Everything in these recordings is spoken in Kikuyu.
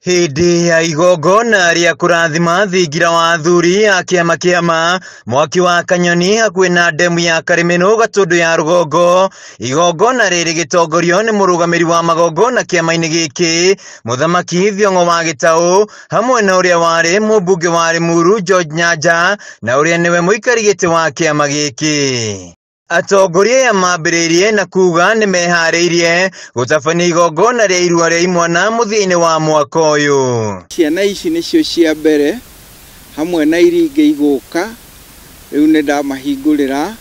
Hĩndĩ ya igongona rĩa kũrathima thingira wa athuri a kĩama kĩama mwaki wa Kanyoni hakuhĩ na ndemu ya Karĩmĩnũ Gatũndũ ya rũgongo, igongona rĩrĩ gĩtongorio nĩ mũrũgamĩri wa magongona kĩama-inĩ gĩkĩ Mũthamaki Thiong'o wa Gĩtaũ hamwe na ũrĩa warĩ mũmbunge wa Limuru George Nyanja na ũrĩa nĩwe mũikari gĩtĩ wa kĩama gĩkĩ. Atongoria aya mambĩrĩirie na kuga nĩmeharĩirie gũtabania igongona rĩa irua rĩa imwana mũthia-inĩ wa mwaka ũyũ. Ciana ici nĩcio cia mbere hamwe na iria ingĩ igũka, rĩu nĩ ndamahingũrĩra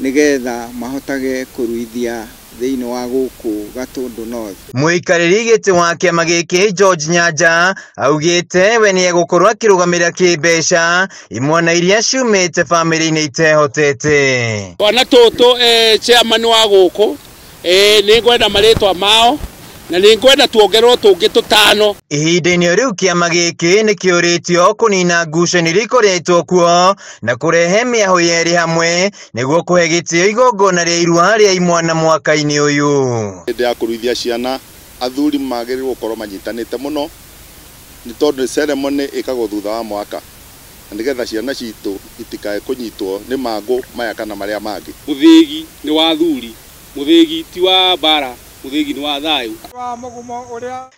nĩgetha mahotage kũruithia thĩinĩ wa gũkũ Gatũndũ North. Mũikarĩri gĩtĩ wa kĩama gĩkĩ George Nyanja augĩte we nĩegũkorwo akĩrũgamĩrĩra kĩmbeca imwana iria ciumĩte bamĩrĩ-inĩ itehotete. Twana tũtũ chairman wa gũkũ nĩngwenda marĩtwa mao na nĩngwenda tuongererwo tũngĩ tũtano. Ihinda-inĩ rĩu kĩama gĩkĩ nĩkĩũrĩtio kũnina ngucanio iria ikoretwo kuo na kũrehe mĩahũ yerĩ hamwe nĩguo kũhe gĩtĩo igongona rĩa irua rĩa imwana mwaka-inĩ ũyũ. Hĩndĩ ya kũruithia ciana athuri magĩrĩirwo gũkorwo manyitanĩte mũno nĩ tondũ ceremony ĩkagwo thutha wa mwaka na nĩgetha ciana citũ itikae kũnyitwo nĩ mangũ maya kana marĩa mangĩ. Mũthĩgi nĩ wa athuri, mũthĩgi ti wa mbara, mũthĩgi nĩ wa thayũ.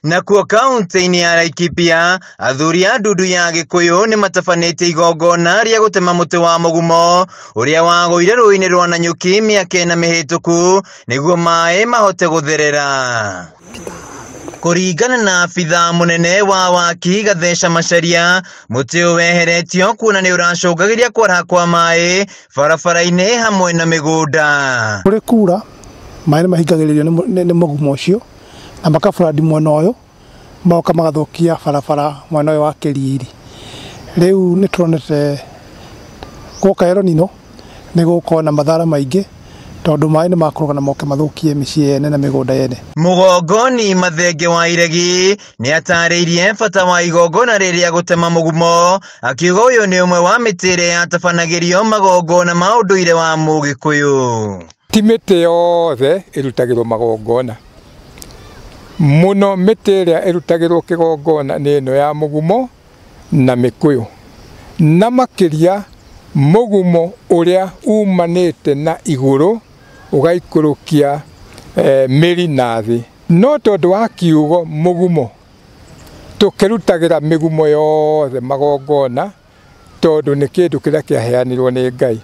Nakuo kaunti-inĩ ya Laikipia athuri a ndundu ya Gĩkũyũ nĩmatabanĩtie igongona rĩa gũtema mũtĩ wa mũgumo ũrĩa wagũire rũĩ-inĩ rwa Nanyuki mĩaka ĩna mĩhĩtũku nĩguo maĩ mahote gũtherera. Kũringana na abithaa mũnene wa waki Gatheca Macharia, mũtĩ ũyũ weheretio kuona nĩ ũracũngagĩria kwaraha kwa maĩ barabara-inĩ hamwe na mĩgũnda. Kũrĩ kura maĩ nĩmahingagĩrĩrio nĩ mũgumo ũcio na makaburandi mwena ũyũ magoka magathũkia barabara mwena ũyũ wa Kĩriri. Rĩu nĩtuonete gwoka El Nino nĩgũkorwo na mathara maingĩ tondũ maĩ nĩmakũrũga na moke mathũkie mĩciĩ yene na mĩgũnda yene. Mũgongoni Mathenge wa Iregi nĩatarĩirie bata wa igongona rĩrĩa gũtema mũgumo akiuga ũyũ nĩ ũmwe wa mĩtĩ ĩrĩa yatabanagĩrio magongona ma ũndũire wa Mũgĩkũyũ. Ti mĩtĩ yothe ĩrutagĩrwo magongona mũno, mĩtĩ ĩrĩa ĩrutagĩrwo kĩgongona nĩ ĩno ya mũgumo na mĩkũyũ, na makĩria mũgumo ũrĩa umanĩte na igũrũ ũgaikũrũkia mĩri na thĩ. No tondũ wa kiugo mũgumo tũkĩrutagĩra mĩgumo yothe magongona tondũ nĩ kĩndũ kĩrĩa kĩaheanirwo nĩ Ngai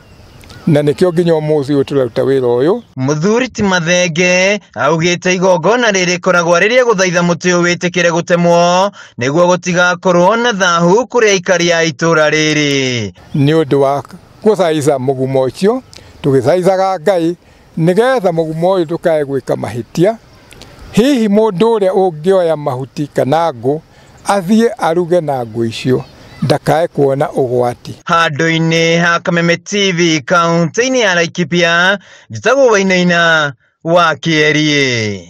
na nĩkĩo nginya ũmũthĩ ũyũ tũraruta wĩra ũyũ. Mũthuri ti Mathenge augĩte igongona rĩrĩ rĩkoragwo rĩrĩa gũthaitha mũtĩ ũyũ wĩtĩkĩre gũtemwo nĩguo gũtigakorwo na thahu kũrĩ aikari a itũra rĩrĩ. Nĩ ũndũ wa gũthaitha mũgumo ũcio tũgĩthaithaga Ngai nĩgetha mũgumo ũyũ ndũkae gwĩka mahĩtia. Hihi mũndũ ũrĩa ũngĩoya mahuti kana ngũ athiĩ aruge na ngũ icio ndakae kuona ũgwati. Handũ-inĩ ha Kameme TV kaunti-inĩ ya Laikipia, njĩtagwo Wainaina wa Kĩeriĩ.